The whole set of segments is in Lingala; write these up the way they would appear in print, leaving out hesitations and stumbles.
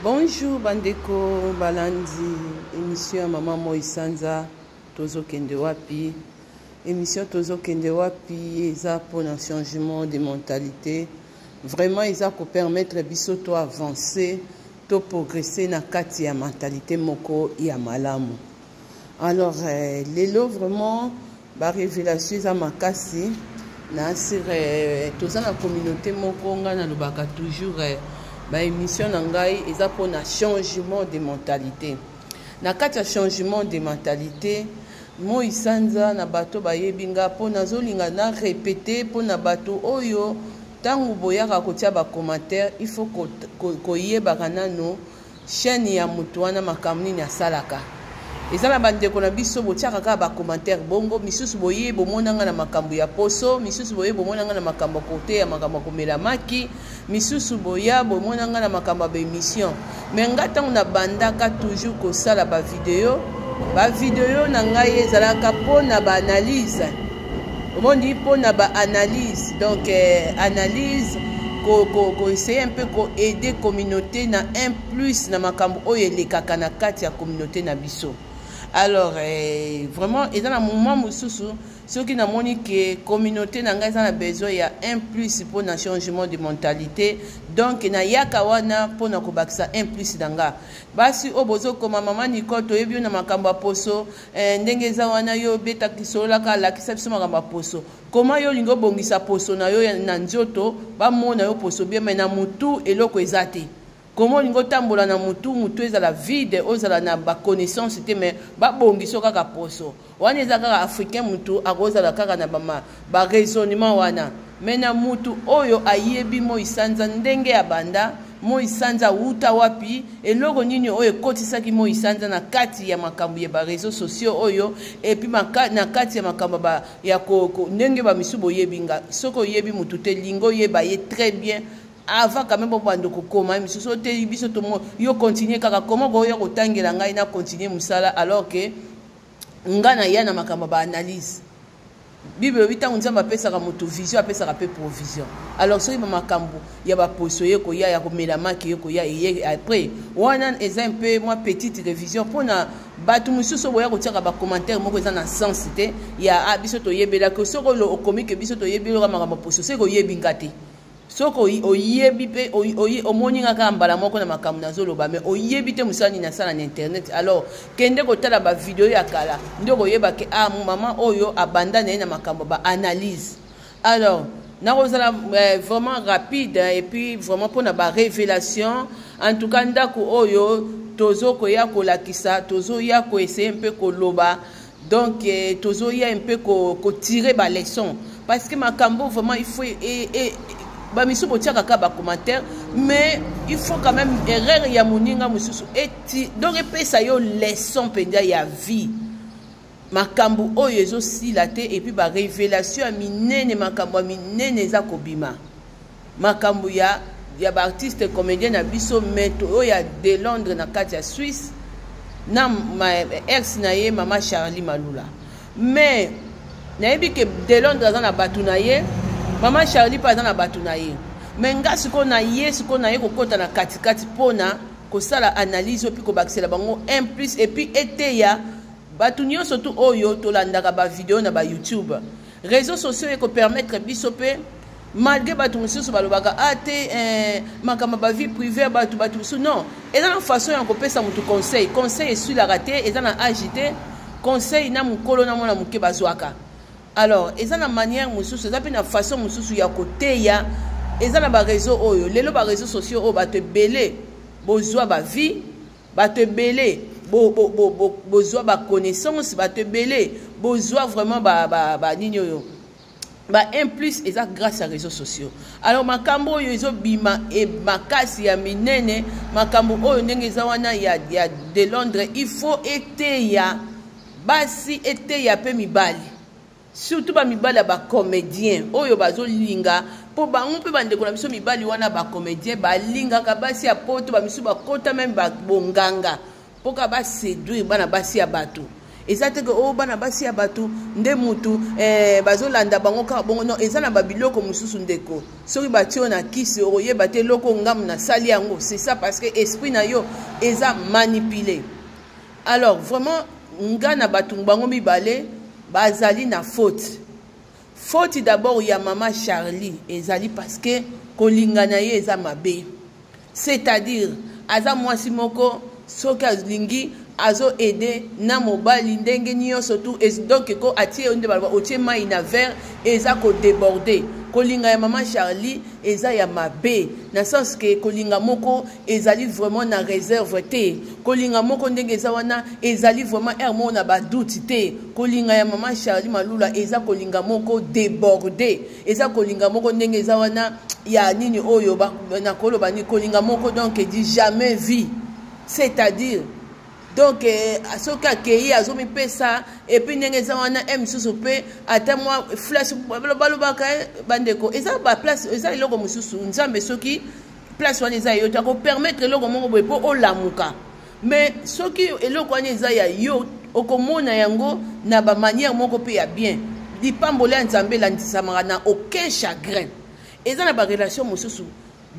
Bonjour bandeko balandi émission ya mama moi sanza tozokende wapi. Émission tozokende wapi eza mpona changement de mentalité. Vraiment eza kopermettre biso to avancer, to progresser na kati ya mentalité moko ya malamu. Alors lelo vraiment ba révélation eza makasi na sur toza na communauté moko. Ngai nalobaka toujours, ba émission na ngai eza mpona changement de mentalité. Na kati ya changement de mentalité, moi sanza na bato bayebi nga, mpo nazolinga na répéter mpona bato oyo ntango boyaka kotia bacommentaire, il faut koyebaka nano chaîne ya moto wana, makambo nini asalaka. Eza na bandeko na biso botiaka kaka bacommentaire bongo. Misusu boye bomonanga na makambo ya poso, misusu boye bomonanga na makambo ya koteya, makambo ya komela maki, misusu boya bomonanga na makambo ya baémission. Mais nga ntango nabandaka toujours kosala bavideo, bavideo na ngai ezalaka mpona baanalyse. Omoni, mpona baanalyse, donc analyse, koessayer mpe koaider communauté na un plus na makambo oyo elekaka na kati ya communauté na biso. Alors vraiment eza na moment mosusu, soki namoni ke communauté na ngai eza na besoin ya un plus mpona changement de mentalité, donc nayaka wana mpona kobakisa un plus na nga. Basi oyo bozokoma: "Mama Nicole, toyebi yo na makambo ya poso, ndenge eza wana, yo obetaka, sololaka, alakisa biso makambo ya poso. Koma yo olingi obongisa poso na yo na nzoto, bamona yo poso bien, mais na motu eloko eza te. Koma olingi otambola na motu, motu ezala vide, ozala na baconnaissance te, mais babongisa kaka poso wana?" Eza kaka africain motu akozala kaka na baraisonnement wana. Mais na mutu oyo ayebi moi sanza ndenge ya banda, moi sanza wuta wapi, eloko nini oyo ekotisaki moi sanza na kati ya makambo ya baréseaux sociaux oyo, et puis na kati ya makambo ya ndenge bamisu boyebi nga. Soki oyebi mutu te, lingi oyeba ye très bien avant quand même bobanda kokoma. Misusu oteli biso, tomo yo continue kaka koma koya kotangela ngai na continue mosala, alors que nga na ya na makambo ya baanalyse. Bible elobi ntango Nzambe apesaka moto vision, apesaka mpe provision. Alors soki bamakambo ya baposo ye koya, ya komela maki ye koya eye après wana, eza mpe mwa petite révision mpona bato mosusu boya kotiaka bacommentaire moko eza na sens te ya a biso toyebelaki. Soki okomi ke biso toyebelaka makambo poso, soki oyebi nga te, soki oyebi mpe omoni nga kaka mbala moko na makambo nazoloba, mais oyebi te mosala nini nasala na internet, alors kende kotala bavideo ya kala nde okoyeba ke a mama oyo abanda na ye na makambo baanalyse. Alors nakozala vraiment rapide et puis vraiment mpona barévélation. En tout cas, ndako oyo tozokoya kolakisa, tozoya koessayer mpe koloba, donc tozoya mpe kotirer baleçon, parce que makambo vraiment il faut bamisu botiaka kaka bacommentaire, mais il faut quand même erreur ya moninga mosusu eti donc epesa yo leçon mpenza ya vie. Makambo oyo ezosila te, et puis barévélation ya minene, makambo ya minene eza kobima, makambo ya baartiste comédien na biso, mais oyo ya de Londres na kati ya Suisse na ex na ye mama Charlie Malula. Mais nayebi ke de Londres aza na bato na ye, mama Charlie mpe aza na bato na ye, mais nga sikoyo na ye, sikoyo na ye kokɔta na katikati mpona kosala analyse oyo mpe kobakisela bango un plus, et puis eteya bato nyonso tu oyo tolandaka bavideo na bayoutube. Réseaux sociaux ekopermettre biso mpe, malgré bato mosusu balobaka a te, makambo bavie privée ya bato, bato mosusu non, eza na façon ya kopesa motu conseil. Conseil esilaka te, eza na age te. Conseil na mokolo na mwana moke bazwaka. Alors eza na manière mosusu, eza mpe na façon mosusu ya koteya. Eza na baréseau oyo lelo, baréseaux sociaux oyo bato ebele bozwa bavie, bato ebele bozwa baconnaissance, bato ebele bozwa vraiment banini oyo ba 1 plus, eza grâce à réseaux sociaux. Alors makambo oyo ezobima e makasi ya minene, makambo oyo ndenge eza wana ya de Londres, il faut eteya basi, eteya mpe mibali, surtout bamibali ya bacomédien oyo bazolinga, mpo bango mpe bandeko na biso mibali wana bacomédien balingaka basi ya poto, bamisusu bakota même bonganga mpoka baséduire bana basi ya bato. Eza te ke oyo oh, bana basi ya bato nde mutu eh, bazolanda bango kaka bongo. Non, eza na babiloko mosusu, ndeko, soki batie yo na kisi, okoyeba te eloko ngamu nasali yango. C'est ça, parce que esprit na yo eza manipulé. Alors vraiment, nga na bato bango mibale bazali na faute. Faute d'abord ya mama Charlie ezali parce que kolinga na ye eza mabe, c'est-à-dire aza mwasi moko, soki alingi, azo aider na mobali ndenge nyonso tu. Donc ko atie yo nde baloba otie mai na verre, eza kodéborder. Kolinga ya mama Charlie eza ya mabe, na sens ke kolinga moko ezali vraiment na réserve te, kolinga moko ndenge eza wana ezali vraiment aire moko na badoute te. Kolinga ya mama Charlie Malula eza kolinga moko débordé, eza kolinga moko ndenge eza wana ya nini oyo nakoloba nini, kolinga moko donc du jamais vu, c'est-à-dire donc soki akei, azomipesa. Et puis ndenge eza wana, e mosusu mpe ata mwa flash balobaka, bandeko, eza baplace, eza eloko mosusu. Nzambe, soki place wana eza yo te, akopermettre eloko moko boye mpo olamuka. Mais soki eloko wana eza ya yo, okomona yango na bamanière moko mpe ya bien. Lipamboli ya Nzambe elandisamaka na aucun chagrin. Eza na barelation mosusu,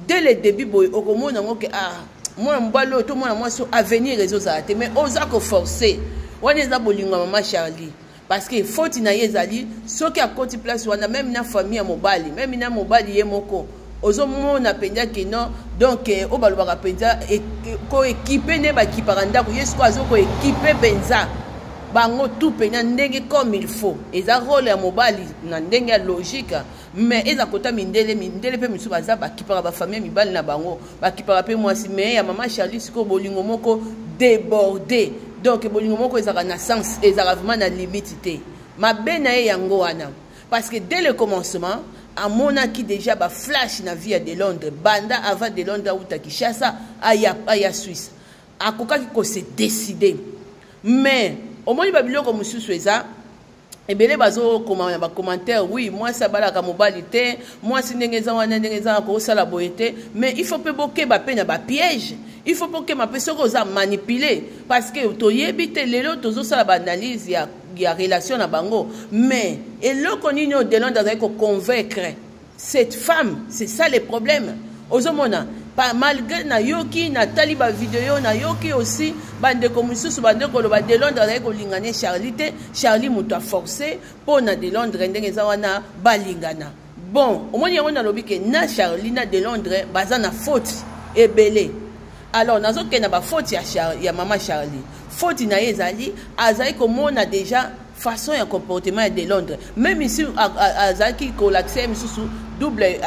dès le début boye okomona yango ke ah, mwana mobali oyo to mwana mwasi oyo, avenir ezozala te, mais oza koforcer. Wana eza bolingo ya mama Charlie, parce que faute na ye ezali soki akoti place wana, même na famille ya mobali, même na mobali ye moko, ozomona mpenza ke non. Donc oyo balobaka mpenza koéquiper, nde bakipaka ndako, ye sikoyo azo koéquiper mpenza bango tout mpenza ndenge comme il faut. Eza rôle ya mobali na ndenge ya logique, mais eza kota mindele. Mindele mpe misusu baza bakipaka bafamille, mibali na bango bakipaka mpe mwasi. Mais ya mama Charlie sikoyo, bolingo moko débordé, donc bolingo moko ezalaka na sens, ezalaka vraiment na limite te. Mabe na ye yango wana, parce que dès le commencement amonaki déjà baflash na vie ya de Londres. Banda avant de Londres auta Kinshasa aya Suisse, akokaki kose décider. Mais omoni, babiloko mosusu eza ebele, bazokoma na bacommentaire: oui, mwasi abalaka mobali te, mwasi ndenge eza wana, ndenge eza kosala boye te. Mais il faut mpe bokeba mpe na bapiège, il faut bokeba mpe soki oza manipulé, parce que toyebi te. Lelo tozosala baanalyse ya relation na bango, mais eloko nini oyo Delonde azali koconvaincre cette femme? C'est ça le problème. Ozomona, malgré nayoki, natali bavideo, nayoki aussi bandeko mosusu, bandeko koloba Delondre azali kolingana ne Charlie te, Charlie moto aforce mpo na Delondre ndenge eza wana balingana. Bon, omoni yango, nalobi ke na Charlie na Delondre baza na faute ebele. Alors nazokende na bafaute ya mama Charlie. Faute na ye ezali azali komona déjà façon ya comportement ya de Londres, même ici azalaki kolakisa ye misusu double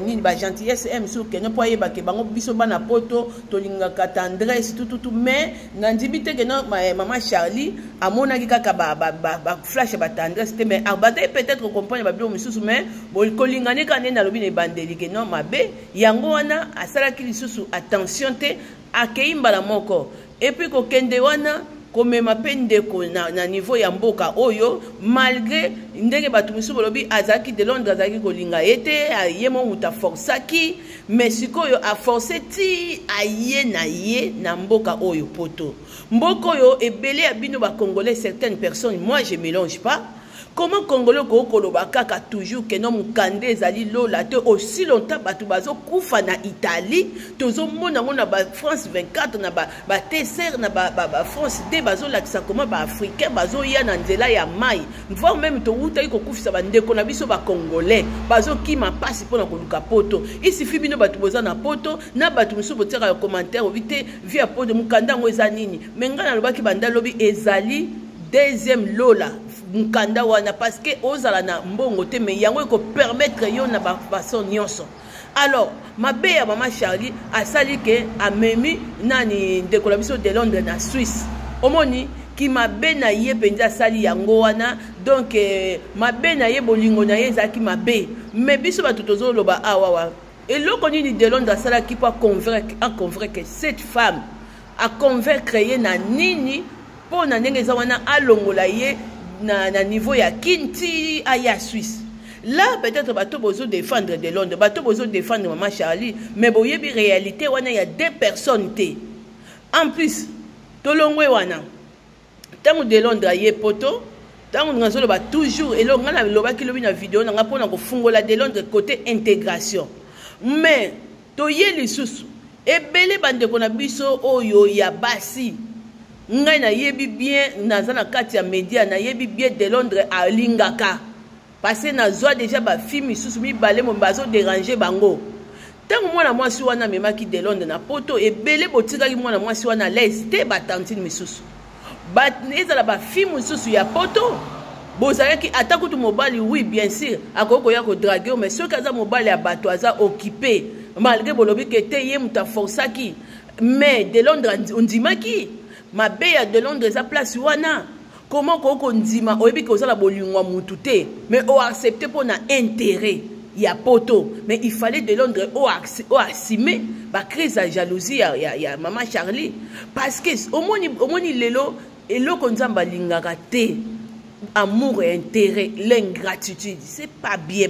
nini, bagentillesse ye misusu kende mpo ayebake bango. Biso bana Poto tolingaka tendresse tututu, mais nandimi te ke mama Charlie amonaki kaka baflash ya batendresse te, mais abandaki peut-être comprendre babiloko misusu. Mais kolingani kaka nde nalobi na ebandeli ke non, mabe yango wana asalaki lisusu attention te, akei mbala moko. Et puis kokende wana, komema mpe ndeko na niveau ya mboka oyo, malgré ndenge bato mosusu balobi azalaki, de Londres azalaki kolinga ye te, ye mo moto aforçaki. Mais sikoyo aforce ti aye na ye na mboka oyo Poto, mboka oyo ebele ya bino bacongolais, certaines personnes, moi je mélange pas. Comment congolais okoki koloba kaka toujours ke no, mokanda ezali lola te, aussi longtemps bato bazokufa na Italie? Tozomona yango na bafrance 24, na batcr, na bafrance te, bazolakisa koma baafricain bazoya na nzela ya mai, voire même towutaki kokufisa bandeko na biso bacongolais bazokima mpasi mpona koluka Poto. Isifi bino bato boza na Poto na bato mosusu botiaka ya commentaire, obi te vie ya Poto, mokanda yango eza nini? Mais ngai nalobaki banda lobi, ezali deuxième lola mokanda wana, parce que ozala na mbongo te, mais yango ekopermettre yo na bafaçon nyonso. Alors mabe ya mama Charlie asali ke amemi nani, ndeko na biso de Londres na Suisse. Omoni ki mabe na ye mpenza asali yango wana. Donc mabe na ye, bolingo na ye ezalaki mabe. Mais biso bato tozoloba awawa, eloko nini de Londres asalaki mpo aconvaincre cette femme? Aconvaincre ye na nini mpo na ndenge eza wana alongola ye na niveau ya Kinti, aya Suisse? Là peut-être bato bozodéfendre de Londres, bato bozodéfendre mama Charlie, mais boyebi réalité wana ya deux personnes te. En plus tolongwe wana. Ntango de Londres aye poto, ntango nazoloba toujours eloko ngai nalobaki lobi na video na ngai mpona kofungola de Londres côté intégration. Mais toye lisusu ebele bandeko na biso oyo ya basi, ngai nayebi bien, naza na kati ya media, nayebi bien de Londres alingaka, parce que nazwa déjà bafille misusu mibale mo bazodéranger bango. Ntango mwana mwasi wana amemaki de Londres na poto, ebele botikaki mwana mwasi wana lese te. Batantine misusu, ezala bafille mosusu ya poto, bozalaki ata kutu mobali, oui, bien sûr, akoki koya kodraguer, mais soki aza mobali ya bato, aza occupé. Malgré bolobi ke te, ye moto aforsaki, mais de Londres ondimaki. Mabe ya de Londres eza place wana. Comment okoki kondima, oyebi ke ozala bolingo ya mutu te, mais oaccepte mpo na intérêt ya poto? Mais il fallait de Londres oassume bacrise ya jalousie ya mama Charlie, parce que omoni lelo eloko Nzambe alingaka te, amour et intérêt, l'ingratitude, c'est pas bien.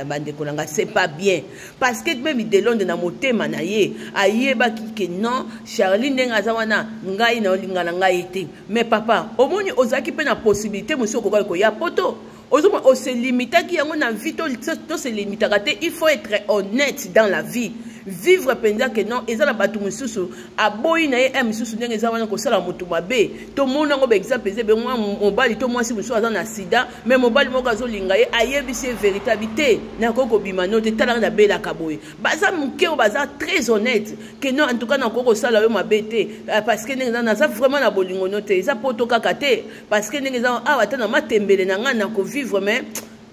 Bandeko na nga, c'est pas bien, parce que même de Londres na motema na ye ayebaki ke non, Charlie ndenge aza wana, ngai na olinga na ngai te. Mais papa, omoni, ozalaki mpe na possibilité mosusu, okokaki koya poto. Ozomona, ose limitaki yango na vie. Tose limitaka te, il faut être honnête dans la vie, vivre mpenza ke non, eza na bato mosusu aboyi na ye mosusu ndenge eza wana kosala moto mabe. Tomoni yango, baexemple eza ebe. Mwa mobali to mwasi mosusu aza na sida, mais mobali moko azolinga ye, ayebisi ye vérité, abi te, nakoki kobima no te, talaka nabelaka boye. Baza moke oyo baza très honnête ke non, en tout cas nakoki kosala yo mabe te, parce que ndenge eza, naza vraiment na bolingo no te, eza poto kaka te, parce que ndenge eza awa, ata na matembele na ngai nakovivre, mais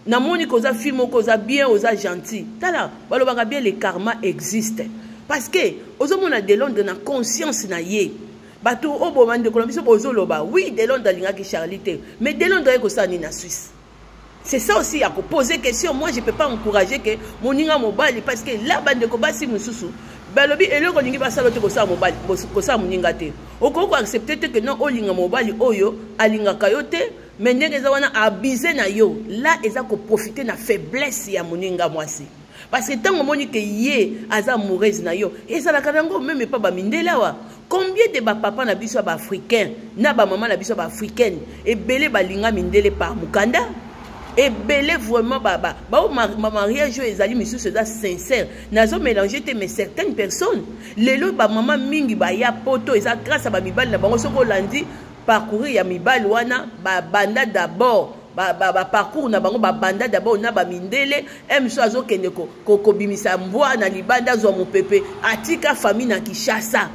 namoni koza fille moko oza bien, oza gentil. Tala, balobaka bien, le karma existe, parce que ozomona de Londres na conscience na ye. Bato oyo boma ndeko na biso bozoloba, oui, de Londres alingaki Charlie te, mais de Londres aye kosala nini na Suisse? C'est ça aussi ya koposer question. Moi, je peux pas encourager ke moninga mobali, parce que là, bandeko basi mosusu balobi eloko olingi basala te, kosala mobali, kosala moninga te. Okoki koaccepte te ke non, olinga mobali oyo alingaka yo te, mais ndenge eza wana, abuse na yo. Là eza koprofite na faiblesse ya moninga mwasi, parce que ntango omoni ke ye aza amoureuse na yo, ezalaka nango même epa bamindele awa. Combien de bapapa na biso ya baafricain na bamama na biso ya baafricaine ebele balinga mindele par mokanda? Ebele vraiment bao bamariage oyo ezali misusu eza sincère, nazomélange te, mais certaines personnes lelo, bamama mingi baya poto, eza grâce ya bamibali na bango. Soki olandi parcourir ya mibali wana, babanda d'abord baparcours na bango, babanda d'abord na bamindele. E mosusu azokende kobimisa mbwa na libanda, azwa mopepe, atika famille na Kinshasa.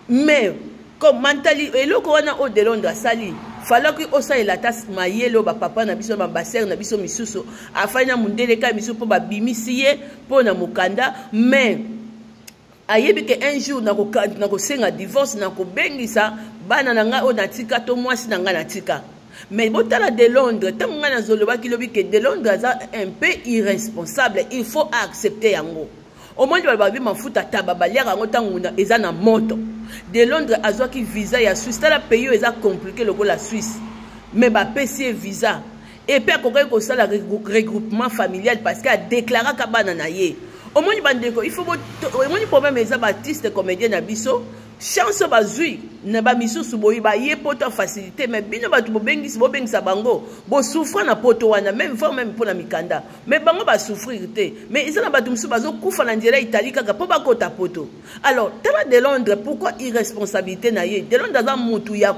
Mais comme mentali eloko wana oyo de Londres asali, falaki osalela ata mayele oyo bapapa na biso, bambasere na biso misusu afali na mondele kai misusu mpo babimisi ye mpo na mokanda, mais ayebi ke un jour nakosenga divorce, nakobengisa bana na ngai oyo natika to mwasi na ngai natika. Mais botala de Londres, ntango ngai nazolobaki lobi ke de Londres aza un peu irresponsable, il faut accepter yango. Omoni, baloba mafuta taba baliaka yango ntango eza na moto. De Londres azwaki visa ya Suisse. Tala, pays oyo eza compliqué lokola Suisse, mais bapesi ye visa. Et puis akokaki kosala regroupement familial, parce que adéclaraka bana na ye. Omoni bandeko, il faut omoni problème eza baartiste comédien na biso, chance bazwi na bamisusu boye, baye poto facilité, mais bino bato bobengisi, bobengisa bango, bosouffrir na poto wana, même fois même mpo na mikanda, mais bango basouffrir te. Mais eza na bato mosusu bazokufa na nzela Italie kaka mpo bakota poto. Alors tala de Londres, pourquoi irresponsabilité na ye? De Londres aza mutu ya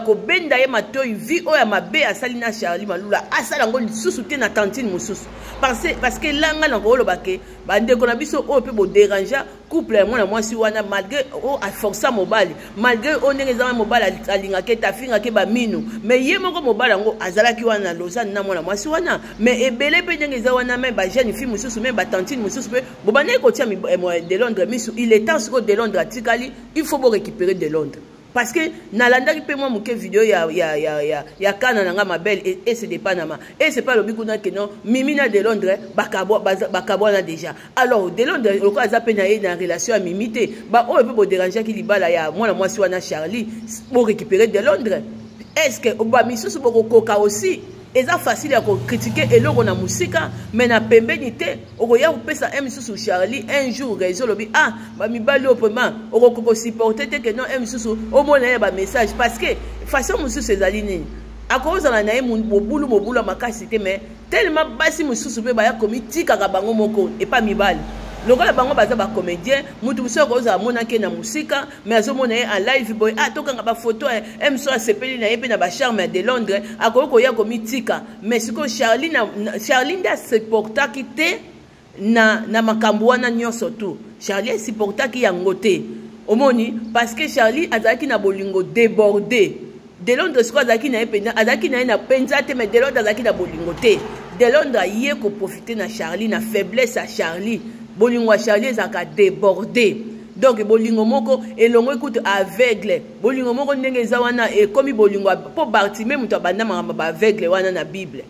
kobenda ye matoi. Vie oyo ya mabe asali na Charlie Malula, asala yango lisusu te na tantine mosusu, parce que langa na koloba ke bandeko na biso oyo mpe bodérangea couple ya mwana mwasi wana, malgré oyo aforça mobali, malgré oyo ndenge eza, mobali alingaki ete afingaki baminu, mais ye moko mobali yango azalaki wana na Lausanne na mwana mwasi wana. Mais ebele mpe ndenge eza wana, même bajeune fille mosusu, même batantine mosusu mpe bobandaki kotia de Londres misu. Il est temps sikoyo de Londres atikali, il faut borécupérer de Londres, parce que nalandaki mpe mwa moke video ya kana na nga mabele ese de Panama, ese mpe alobi kuna ke non, Mimi na de Londres bakabwana déjà. Alors de Londres lokola aza mpe na ye na relation ya Mimi te, baoyo mpe bodérangeaki libala ya mwana mwasi wana Charlie, borécupérer de Londres. Est ce que bamisusu bokokoka aussi? Eza facile ya kocritiquer eloko na mosika, mais na pembeni te. Okoya kopesa un misusu Charlie un jour raison, olobi: "Ah, bamibali oyo vraiment okoki kosupporter te." Ke non, un misusu omona ye bamessage, parce que façon mosusu ezali nini, akozala na ye mobulu mobulu ya makasi te, mais tellement basi mosusu mpe baya komitikaka bango moko epa mibali lokola bango baza bacomédien. Mutu mosusu akozala amonaki ye na mosika, mais azomona ye en live boye: "Ah, tokanga bafoto." Mosusu asepeli na ye mpe na bacharme ya de Londres, akoki koya komitika. Mais sikoyo Charlie, Charlie nde asupportaki te na makambo wana nyonso tu. Charlie asupportaki yango te, omoni, parce que Charlie azalaki na bolingo débordé. De Londres sikoyo azalaki na ye mpenza, azalaki na ye na mpenza te, mais de Londres azalaki na bolingo te. De Londres aye koprofiter na Charlie, na faiblesse ya Charlie. Bolingo ya Charlie ezalaka débordé, donc bolingo moko elongo ekutu aveugle, bolingo moko ndenge eza wana ekomi bolingo mpo Bartime moto abanda makambo baaveugle wana na Bible.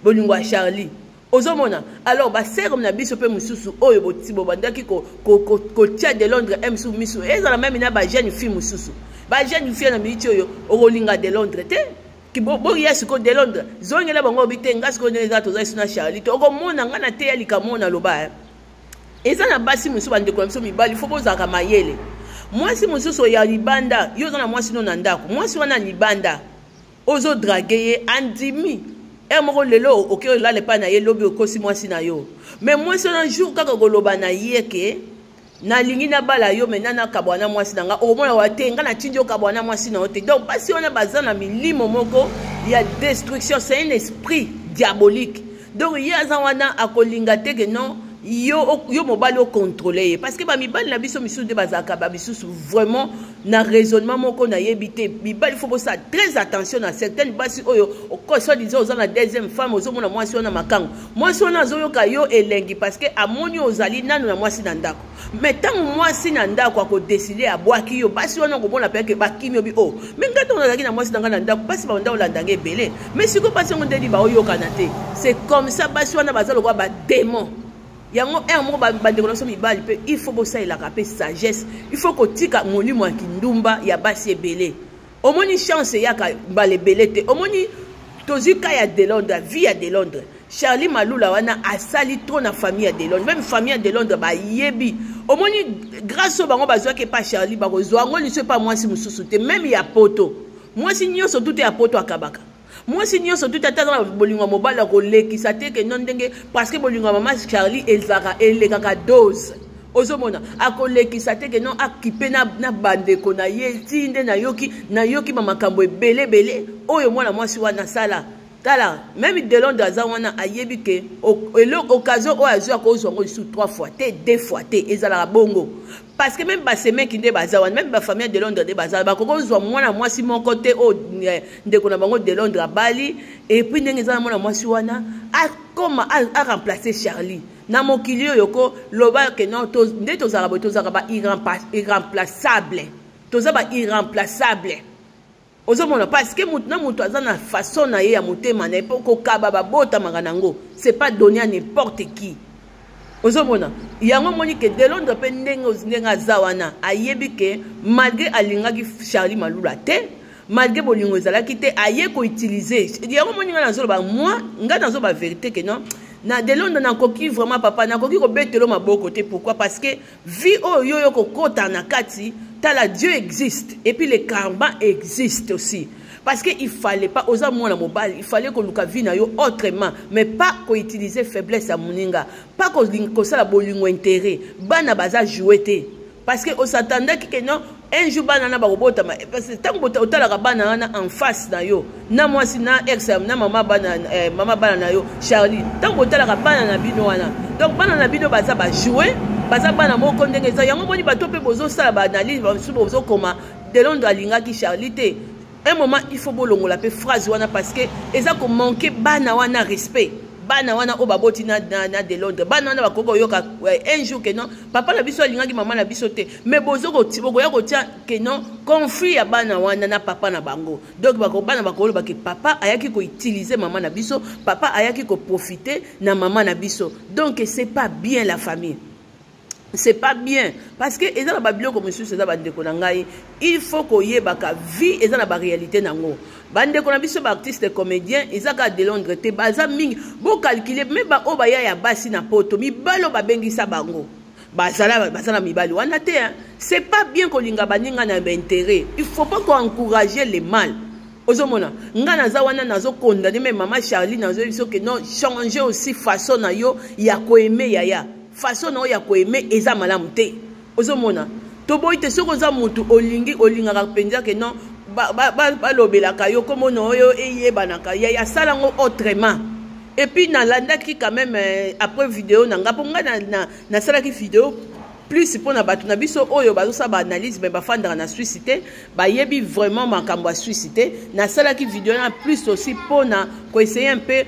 Bolingo ya Charlie, ozomona. Alors basere na biso mpe mosusu oyo bobandaki kotia de Londres m mosusu misu, ezala même na bajeune fille mosusu, bajeune fille na miniti oyo okolinga de Londres te. Boya sikoyo de Londres, zongela bango, obi te: "Nga sikoyo ndenge eza, toza liso na Charlie te." Okomona nga na te ya likambo oyo naloba. Eza na basi mosusu, bandeko na biso mibali, fo bozalaka mayele. Mwasi mosusu ya libanda, yo oza na mwasi no na ndako, mwasi wana libanda ozodraguer ye, andimi ere moko. Lelo oke olala epai na ye, lobi okosi mwasi na yo. Mais mwasi wana, jour kaka koloba na ye ke nalingi nabala yo, mais nakabwa na mwasi na nga, okomona wa te: "Nga natindi okabwa na mwasi na yo te." Donc basi wana baza na milimo moko ya destruction, c'est un esprit diabolique. Donc ye aza wana, akolinga te ke non, yo mobali ocontrôler ye, parce que bamibali na biso misusu nde bazalaka bamisusu vraiment na raisonnement moko nayebi te. Mibali, fo bosala très attention na certaines basi oyo soi-disant oza na deuxième femme. Ozomona mwasi wana makango, mwasi wana azoyoka yo elengi parce que amoni ozali nanu na mwasi na ndako. Mais ntango mwasi na ndako akodécider abwaki yo, basi wana okomona peke bakimi. Obi o oh, mais ngai ntango nazalaki na mwasi na ngai na ndako, basi banda olandanga ebele, mais sikoyo basi yango ndeni baoyokana te. C'est comme ça, basi wana baza lokola badémon. Yango ere moko, bandeko na biso mibali mpe, il faut bosalelaka mpe sagesse, il faut kotika molimo ya kindumba ya basi ebele. Omoni, chance eyaka mbala ebele te. Omoni, tozwi ka ya de Londres, vie ya de Londres. Charlie Malula wana asali trop na famille ya de Londres, même famille ya de Londres bayebi. Omoni, grâce oyo bango bazwaki epa Charlie, bakozwa yango liso epa mwasi mosusu te, même ya poto. Mwasi nyonso tu te ya poto akabaka mwasi nyonso tu te. Ata aza na bolingo ya mobali, akolekisa te ke no ndenge, parce que bolingo ya mama Charlie ezalaka elekaka dose. Ozomona, akolekisa te ke non, akipe na bandeko na ye. Ti nde nayoki bamakambo ebele ebele oyo mwana mwasi wana asala. Tala, même de Londres aza wana, ayebi ke occasion oyo azwi, akozwa yango lisusu trois fois te, deux fois te. Ezalaka bongo, parce que même basemeki nde baza wana, même bafamille de Londres nde baza, bakoki kozwa mwana mwasi moko te oyo ndeko na bango de Londres abali. Et puis ndenge eza na mwana mwasi wana, akoma aremplacer Charlie na mokili oyo. Ko loba ke non, nde tozalaka boye, tozalaka ba irremplaçable, toza ba irremplaçable. Ozomona, parce que motu na moto aza na façon na ye ya motema na ye mpo kokaba babotamaka nango, c'est pas donné à n'importe qui. Ozomona yango, omoni ke de Londres mpe ndenge aza wana, ayebi ke malgré alingaki Charlie Malula te, malgré bolingo ezalaki te, aye koutiliser yango. Omoni, ngai nazoloba, moi ngai nazoloba vérité ke non, na de Londres nakoki vraiment, papa, nakoki kobetelo maboko te. Pourquoi? Parce que vie oyo yo yo kokota na kati, tala, Dieu existe et puis le karma existe aussi, parce que il fallait pas, oza mwana mobali, il fallait koluka vie na yo autrement, mais pas koutiliser faiblesse ya moninga, pas kosala bolingo intérêt. Bana baza jouer te, parce que osatandaki ke non, un jour bana na bakobotama, parce que ntango otalaka bana wana en face na yo na mwasi na ex na mama bana, mama bana na yo Charlie, ntango botalaka bana na bino wana, donc bana na bino baza bajouer, baza bana moko ndenge eza yango. Moni bato mpe bozosala baanalyse, basusu bozokoma de Londres alingaki Charlie te. Un moment il faut bolongola mpe phrase wana, parce que eza komanquer bana wana respect. Bana wana oyo baboti na de Londres, bana wana bakoki koyoka un jour ke non, papa na biso alingaki mama na biso te. Mais bokoya kotia ke non, conflit ya bana wana na papa na bango. Donc bana bakoloba ke papa ayaki koutiliser mama na biso, papa ayaki koprofiter na mama na biso. Donc c'est pas bien, la famille. C'est pas bien, parce que eza na babiloko mosusu. Eza bandeko na ngai, il faut koyebaka vie eza na baréalité nango. Bandeko na biso baartiste comédien, eza kaka de Londres te, baza mingi. Bocalculer me baoyo baya ya basi na Poto, mibali oyo babengisa bango, bazala baza na mibali wana te, hein. C'est pas bien kolinga baninga na baintérêt. Il faut pas koencourager le mal. Ozomona, nga naza wana, nazocondamner. Me mama Charlie, nazoyebi biso ke non, changer aussi façon na yo ya koaimer. Yaya, façon na yo ya koaimer eza malamu te. Ozomona, toboyi te. Soki oza motu olingi, olingaka mpenza ke non, balobelaka yo, komona oyo eyebanaka, yaya, asala yango autrement. Et puis nalandaki quand même après vidéo na nga, mpo ngai nasalaki vidéo plus mpona bato na biso oyo bazosala baanalyse, me bafandaka na Suisse te, bayebi vraiment makambo ya Suisse te. Nasalaki vidéo na plus aussi mpona koessayer mpe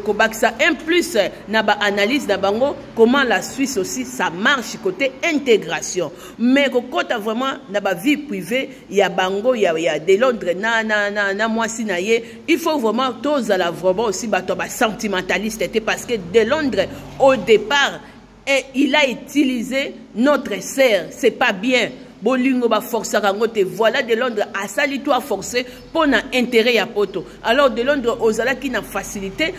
kobakisa un plus na baanalyse na bango, comment la Suisse aussi ça marche côté intégration. Mais kokɔta vraiment na bavie privée ya bango, ya de Londres na mwasi na ye, il faut vraiment tozala vraiment aussi bato ya basentimentaliste te, parce que de Londres, au départ, et il a utilisé notre sœur. C'est pas bien. Bolingo baforçaka yango te. Voilà, de Londres asali to aforce mpo na intérêt ya Poto. Alors de Londres, ozalaki na facilité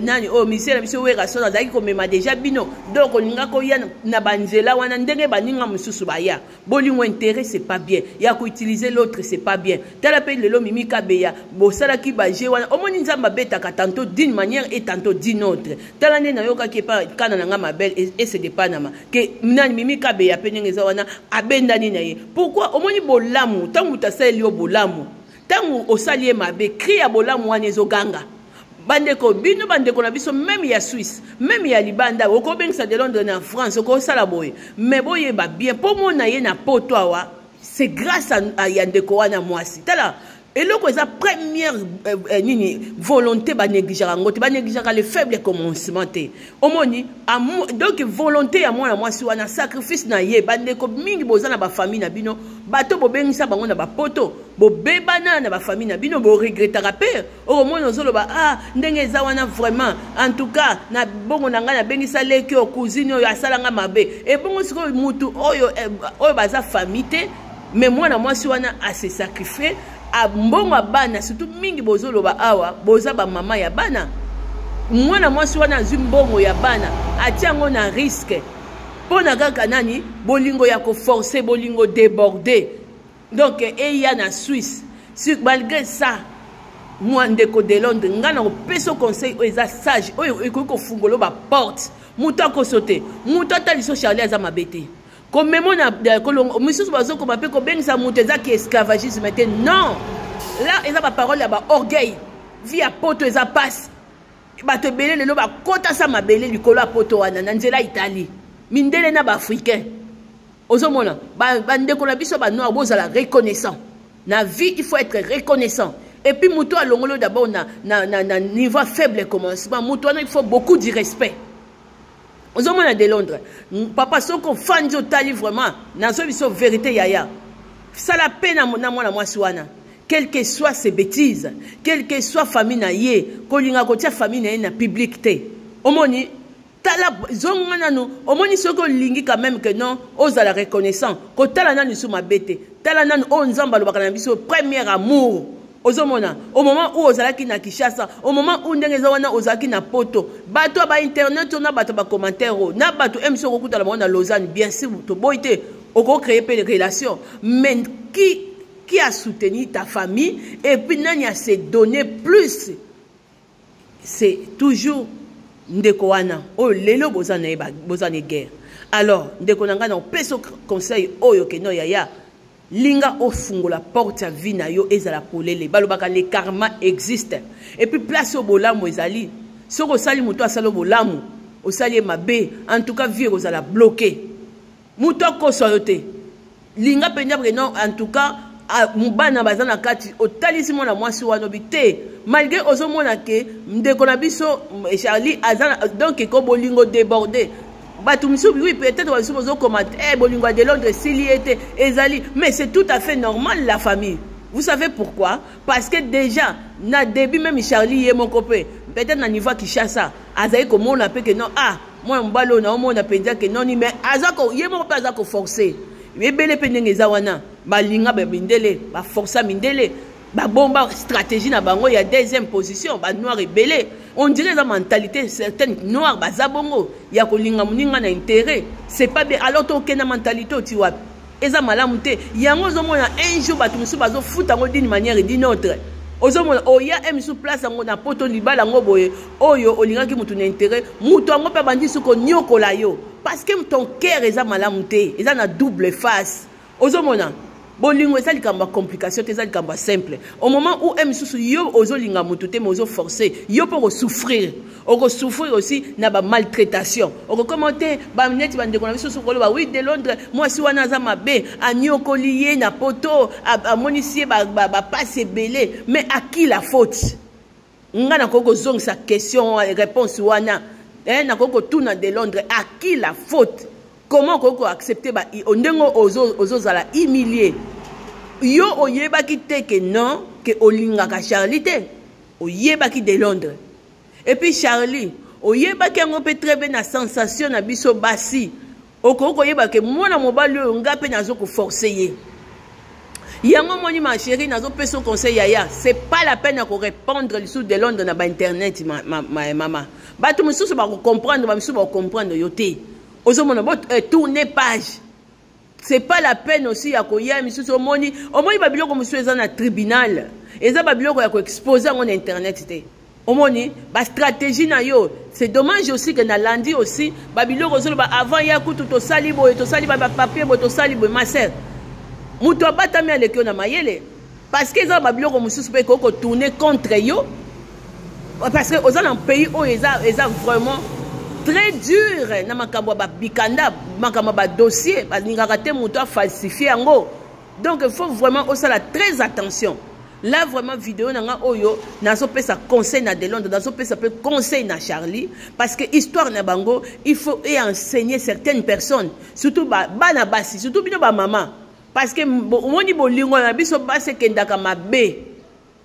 nani oyo misie na biso Werason azalaki komema déjà bino. Donc olinga koya na banzela wana ndenge baninga mosusu baya. Bolingo intérêt, c'est pas bien. Ya koutiliser l'autre, c'est pas bien. Tala mpe lelo Mimi Kabeya, bosalaki baje wana. Omoni, Nzambe abetaka tantôt d'une manière et tantôt d'une autre. Tala nde nayokaki epa kana na nga mabele esede Panama ke nani Mimi Kabeya mpe ndenge eza wana, abendani na ye. Pourquoi? Omoni bolamu, ntango moto asaleli yo bolamu, ntango osali ye mabe, cri ya bolamu wana ezoganga. Bandeko, bino bandeko na biso, même ya Suisse, même ya libanda, okobengisa de Londres na France, okosala boye, mais boyeba bien, mpo mona ye na Poto awa, c'est grâce à ya ndeko wana mwasi. Tala eloko eza première nini, volonté, banégligeaka yango te, banégligeaka le faible commencement te. Omoni, donc volonté ya mwana mwasi wana, sacrifice na ye. Bandeko mingi boza na bafamille na bino, bato bobengisa bango na bapoto, bobebana na bafamille na bino, boregretaka mpe. Okomona ozoloba: "Ah, ndenge eza wana, vraiment, en tout cas na bongo na ngai, nabengisa leki oyo, cousine oyo, asalanga mabe." Ebongo sikoyo mutu oyo, oyo baza famille te, mais mwana mwasi wana ase sacrifie mbongo ya bana. Surtout mingi bozoloba awa, boza bamama ya bana. Mwana mwasi wana azwi mbongo ya bana, atia yango na risque mpo na kaka nani? Bolingo ya koforcer, bolingo débordé. Donc eya na Suisse. Malgré ça, mwa ndeko de Londres, ngai na kopesa conseil oyo eza sage, oyo ekoki kofungola baporte. Moto akoso te, moto ataliso Charlie aza mabe te. Komemo na misusu bazokoma mpe kobengisa moto, ezaki esclavagisme te. Non, là eza baparole ya baorgueil. Vie ya Poto eza pasi. Bato ebele lelo bakotasa mabele likolo ya Poto wana na nzela Italie, mindele na baafricain. Ozomona, bandeko na biso banoir, bozala reconnaissant na vie. Il faut être reconnaissant. Et puis moto alongoli d'abord na niveau faible commencement, moto wana, il faut beaucoup du respect. Ozomona, de Londres, papa, soki ofandi, otali vraiment, nazoyi biso vérité, yaya, sala mpe na mwana mwasi wana. Quelle que soit ses bêtises, quelle que soit famille na ye, kolinga kotia famille na ye na public te. Omoni, tala, zonga nanu. Omoni, soki olingi quand même que non, ozala reconnaissant, kotala nanu lisusu mabe te. Tala nanu oyo Nzambe alobaka na biso, premier amour. Ozomona, au moment où ozalaki na Kinshasa, au moment où ndenge eza wana ozalaki na Poto, bato ya bainternet oyo na bato ya bacommentaire oyo na bato mc okokutana bango na Lausanne, bien sûr toboyi te, okocréer mpe relation. Mais qui a soutenu ta famille et puis nani a se donné plus? C'est toujours ndeko wana oyo lelo boza na ye, boza na guerre. Alors ndeko na ngai, na opesa conseil oyo keno, yaya, linga ofungola porte ya vie na yo ezala polele. Balobaka le karma existe. Et puis place oyo bolamu ezali, soki osali moto, asali bolamu, osali ye mabe, en tout cas vie ekozala bloqué. Moto akosa yo te. Linga mpenza non, en tout cas bana baza na kati. Otalisi mwana mwasi wana obi te, malgré ozomona ke ndeko na biso Charlie aza, donc ko bolingo débordé. Bato misusu, oui, peut-être basusu bozokoma te, bolingo ya de Londres esili ye te, ezali, mais c'est tout à fait normal, la famille. Vous savez pourquoi? Parce que déjà na début même, Charlie ye moko mpe peut-être na niveau ya Kinshasa azali komona mpe ke non, ah. Mwana mobali oyo naomona mpenza ke noni, mais aza ko, ye moko mpe aza koforce. Ebele mpe ndenge eza wana, balinga ba mindele, baforsa mindele, babomba stratégie na bango ya deuxième position. Banoir ebele, on dirait eza mentalité certaine noire, baza bongo ya kolinga moninga na intérêt. C'est pas bien. Alors tokenda mentalité oti wapi? Eza malamu te. Yango ozomona un jour bato mosusu bazofuta yango d'une manière et d'une autre. Ozomona oya e mosusu place yango na poto, libala yango boye, oyo olingaki motu na intérêt, motu yango mpe abandi su konyokola yo, parce que ton cœur eza malamu te, eza na double face. Ozomona bolingo eza likambo ya complication te, eza likambo ya simple. Au moment où e mosusu yo ozolinga motu te, mais ozoforce yo mpo okosouffrir, okosouffrir aussi na bamaltraitation. Okokoma te neti bandeko na biso sokoloba: "Oui, de Londres, mwasi wana aza mabe, anyokoli ye na poto, amonisi ye bapasi ebele." Mais à qui la faute? Nga nakoki kozongisa question, réponse wana, eh, nakoki kotuna de Londres: à qui la faute? Comment okoki koaccepte ndenge ozozala humilié? Yo oyebaki te ke non, ke olingaka Charlie te. Oyebaki, de Londres. Et puis Charlie, oyebaki yango mpe très bien. Na sensation na biso basi, okoki koyeba ke mwana mobali oyo, nga mpe nazo koforce ye. Yango moni, ma chérie, nazopesa conseil, yaya, c'est pas la peine ya korépondre lisusu de Londres na bainternet. Ma, ma, ma, mama, bato mosusu bakocomprendre, bamisusu bakocomprendre yo te. Ozomona bo eh, tourner page. C'est pas la peine aussi ya koya misusu. Omoni babiloko mosusu eza na tribunal, eza babiloko ya koexpose yango na internet te. Omoni bastratégie na yo. C'est dommage aussi ke nalandi aussi babiloko ozoloba avant ya kutu tosali boye, tosali bapapier boye, tosali boye. Ma sœur, moto abatami aleki yo na mayele, parce que eza babiloko mosusu mpe ekoki kotourne contre yo, parce que oza na pays oyo eza vraiment très dur na makambo ya babikanda, makambo ya badossier. Balingaka te moto afalsifie yango. Donc il faut vraiment osala très attention. Là vraiment, vidéo na nga oyo, nazopesa conseil na de Londres, nazopesa mpe conseil na Charlie, parce que histoire na bango, il faut e enseigner certaines personnes, surtout bana basi, surtout bino bamama, parce que omoni bolingo na biso basi ekendaka mabe.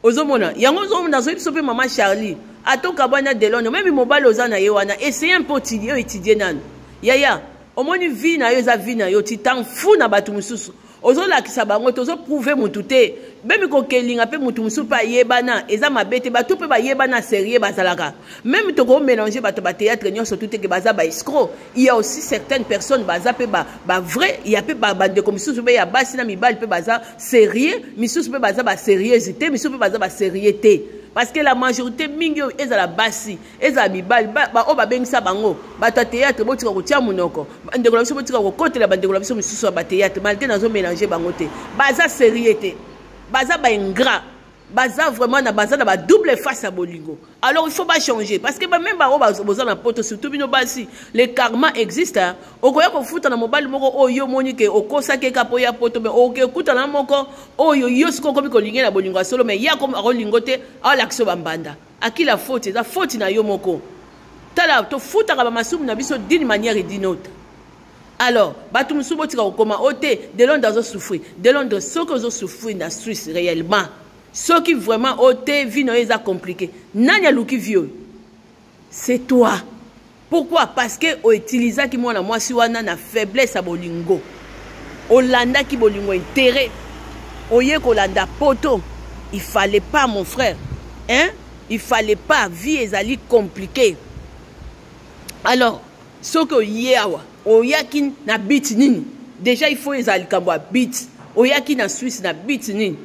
Ozomona yango, ozomona, nazoyebi biso mpe mama Charlie, atoka bwana de Londres, même mobali oza na ye wana, essaye mpe otidie, oyo étudie nanu, yaya. Omoni, vie na yo eza vie na yo, tu t'en fous na bato mosusu. Ozolakisa bango te, ozoprouve motu te. Même kokelinga mpe motu mosusu mpe ayebana, eza mabe te. Bato mpe bayebana sérieux bazalaka. Même tokomélange bato bathéâtre nyonso tu teke baza baescroc. Il y a aussi certaines personnes baza mpe bavrai. Ya mpe bandeko misusu mpe ya basi na mibali mpe baza sérieux, misusu mpe baza basérieuse te, misusu mpe baza basérieux te, parce que la majorité mingi oyo ezala basi, ezala mibali, oyo babengisa bango bato ya théâtre, botika kotia monoko. Bandeko na biso, botika kokotela bandeko na biso misusu ya bathéâtre, malgré nazomélange bango te. Baza sérieux te, baza baingrat, baza vraiment na, baza na badouble face ya bolingo. Alors il faut bachanger, parce que même bango boza na poto, surtout bino basi, le karma existe. Okoya kofuta na mobali moko oyo yo omoni ke okosaki eka mpo ya poto, mais okekutana moko oyo yo sikoyo okomi kolinge na bolingo ya solo, mais ye akolingo te, aolakisa bambanda. À qui la faute? Eza faute na yo moko. Tala, tofutaka bamasumu na biso d'une manière et d'une autre. Alors bato mosusu, botika kokoma o te de Londres azosouffrir. De Londres, soki ozosouffrir na Suisse réellement, soki vraiment o te vie na yo eza compliqué, nani aluki vie oyo? C'est toi. Pourquoi? Parce que outilisaki mwana mwasi wana na faiblesse ya bolingo. Olandaki bolingo, intérêt, oye kolanda poto. Il fallait pas, mon frère, hein? Il fallait pas. Vie ezali compliqué. Alors soki oye awa, oyaki na but nini? Déjà il faut ezala likambo ya but. Oyaki na Suisse na but nini?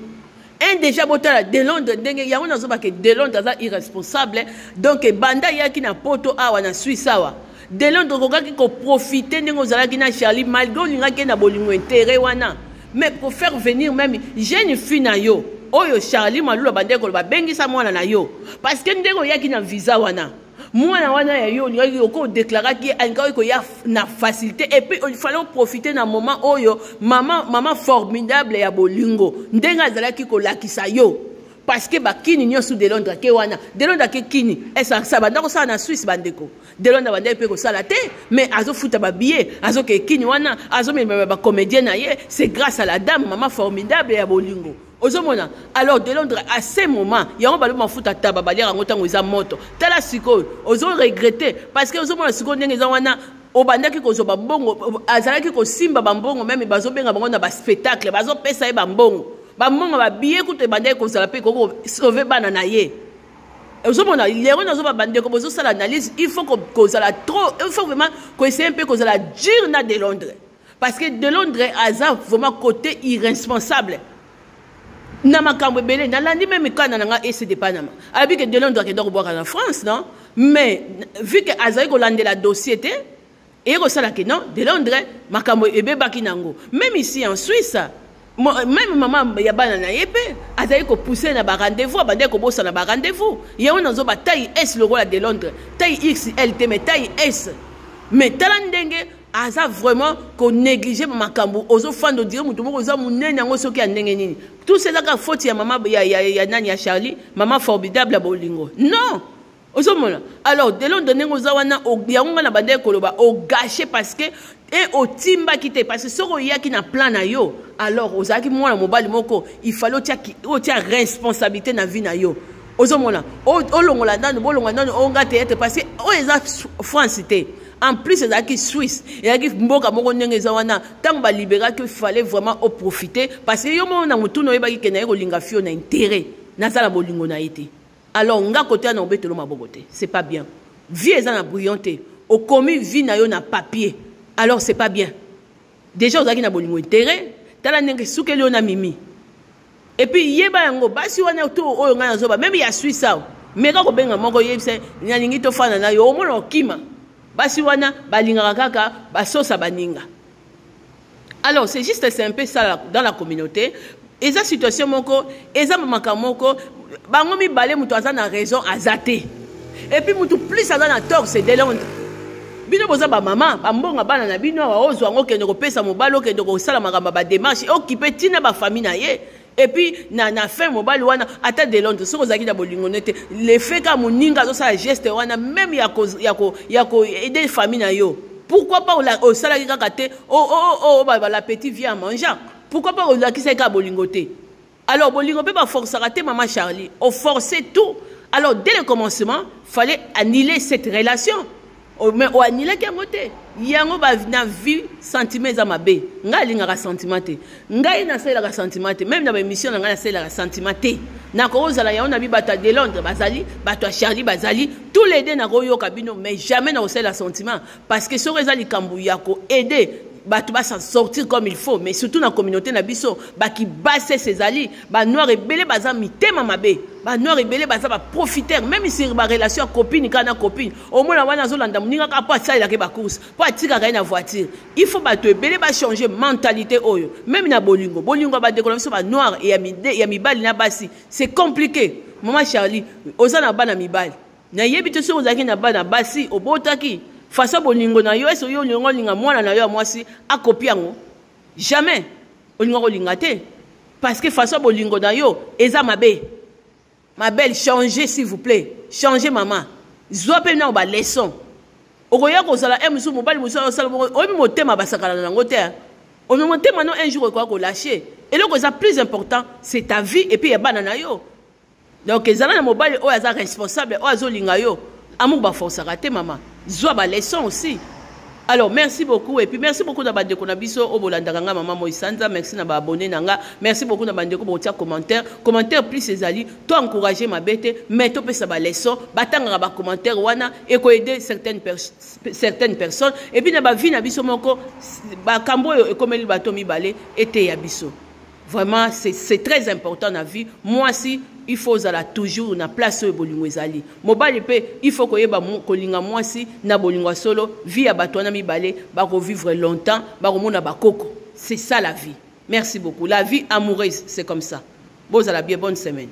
Un déjà, botala de Londres ndenge yango nazobake de Londres aza irresponsable. Donc banda ayaki na poto awa, na Suisse awa, de Londres okokaki koprofite ndenge ozalaki na Charlie, malgré olingaki na bolingo intérêt wana, mais pour faire venir même jeune fille na yo oyo Charlie Malula, bandeko babengisa mwana na yo, parce que ndenge oyaki na visa wana, mwana wana ya yo olingaki oko odéclaraki ye, alingaki koya na facilité. Et puis il fallait profiter na moment oyo mama, mama formidable ya bolingo ndenge azalaki kolakisa yo, parce que bakini nyonso de Londres ake wana, de Londres ake kini esasa banda kosala na Suisse. Bandeko, de Londres bandaki mpe kosala te, mais azofuta babillet, azoke kini wana, azomema bacomédien na ye. C'est grâce à la dame mama formidable ya bolingo. Ozomona, alors de Londres, à ce moment yango balobi mafuta taba baliaka yango ntango eza moto. Tala sikoyo ozoregrete, parce que ozomona sikoyo ndenge eza wana, obandaki kozwa bambongo, azalaki kosimba bambongo, meme bazobenga bango na baspectacle, bazopesa ye bambongo, bambongo babiye kutu ebandaki kozala mpe ekoki kosauve bana na ye. Ozomona lelo nazoba, bandeko bozosala analyse, il faut kozala trop, il faut vraiment koessaye mpe kozala dur na de Londres, parce que de Londres aza vraiment côté irresponsable na makambo ebele. Nalandi meme kana na nga ese de Panama, alobi ke de Londres akenda kobwaka na France. Non, mais vu que azali kolandela dossier te, eye kosala ke non, de Londres makambo ebebaki nango. Même ici en Suisse, même mama ya bana na ye mpe azali kopousse na barendez-vous, abandaki kobosana barendez-vous. Yango nazoba taille S lokola de Londres, taille XL te, mais taille S. Mais tala ndenge aza vraiment konéglige makambo. Ozofanda, odire moto moko oza monene yango soki ya ndenge nini. Tout ça ezaka faute ya mama ya nani, ya Charlie, mama formidable ya bolingo. Non, ozomona, alors de Londres, ndenge oza wana, yango nga na bandeki koloba, ogâcher, parce que e otimbaki te. Parce que soki oyaki na plan na yo, alors ozalaki mwana mobali moko, il fallait otia responsabilité na vie na yo. Ozomona, olongola nanu, bolongola nanu onga théâtre, parce que oyo eza France te, en plus ezalaki Suisse, ezalaki mboka moko ndenge eza wana. Ntango balibéraki, fallait vraiment oprofiter, parce que yo moko na motuna oyebaki ke naye kolinga fio na intérêt, naza na bolingo na ye te. Alors nga kote wana obetelo maboko te, c'est pas bien. Vie eza na brouillon te, okomi vie na yo na papier, alors c'est pas bien. Déjà ozalaki na bolingo intérêt, tala ndenge esukeli yo na Mimi. Et puis yeba yango, basi wana to oyo ngai nazoba, même ya Suisse awa, meka kobenga moko, yebisa nalingi tofanda na yo, omona okima. Basi wana balingaka kaka basosa baninga. Alors c'est juste, c'est un peu ça dans la communauté. Eza situation moko, eza makambo moko, bango mibale moto aza na raison aza te, et puis moto plus aza na tort, c'est de Londres. Bino boza bamama, bambongo bana na bino awa, ozwa yango, okende kopesa mobali, okende kosala makambo ya badémarche, okipe ntina bafamille na ye. Et puis na fin mobali wana, ata de Londres soki ozalaki na bolingo ne te, le fait ka moninga azosala geste wana, même ya koaider famille na yo, pourquoi pas osalaki kaka te l'appétit vient en mangeant? Pourquoi pas olakisaki kaka bolingo te? Alors bolingo mpe baforçaka te. Mama Charlie, oforce tout. Alors dès le commencement, fallait annuler cette relation, mais oannulaki yango te. Yango na vie, sentiment eza mabe. Ngai alingaka sentiment te, ngai nasalelaka sentiment te. Même na baémission na ngai, nasalelaka sentiment te. Nakozala yango na bi bato ya de Londres bazali, bato ya Charlie bazali, tous les deux nakoyoka bino, mais jamais nakosalela sentiment, parce que soki eza likambo ya koaider bato basan sortir comme il faut, mais surtout na communauté na biso, bakibasese ezali banoir ebele, baza mitema mabe, banoir ebele baza baprofiteur. Même sur barelation ya copine kaka na copine, omona wana azolanda moninga kaka mpo asalelaki bacourse, mpo atikaka ye na voiture. Il faut bato ebele bachange mentalité oyo. Même na bolingo, bolingo ya bandeko na biso banoir ya mibali na basi, c'est compliqué. Mama Charlie, oza na bana mibali, nayebi te soki ozalaki na bana basi, obotaki façon bolingo na yo, ese oyo olinga olinga mwana na yo ya mwasi akopi yango? Jamais olinga kolinga te, parce que façon bolingo na yo eza mabe. Ma belle, changez, s'il vous plaît, changez. Mama, zwa mpe nao baleçon. Okoya kozala e mosusu, mobali mosusu osala bongo, oyebi motema basakana na yango te. Omi motema no, un jour ekoya kolâcher. Eloko eza plus important, c'est ta vie et puis ya bana na yo. Donc ezala na mobali oyo aza responsable, oyo azolinga yo. Amour baforçaka te. Mama, zwa baleçon aussi. Alors merci beaucoup, et puis merci beaucoup na bandeko na biso oyo bolandaka nga, mama Moisanza. Merci na baabonné na nga, merci beaucoup na bandeko botia commentaire. Commentaire plus ezali to encourager mabe te, mais topesa baleçon. Batangaka bacommentaire wana, ekoaider certaines personnes. Et puis na bavie na biso moko, bakambo oyo ekomeli bato mibale, eteya biso. Vraiment, c'est très important na vie. Mwasi, il faut ozala toujours na place oyo bolingo ezali. Mobali mpe, il faut koyeba kolinga mwasi na bolingo ya solo. Vie ya bato wana mibale, bakovivre longtemps, bakomona bakoko. C'est ça la vie. Merci beaucoup. La vie amoureuse, c'est comme ça. Bozala bien, bonne semaine.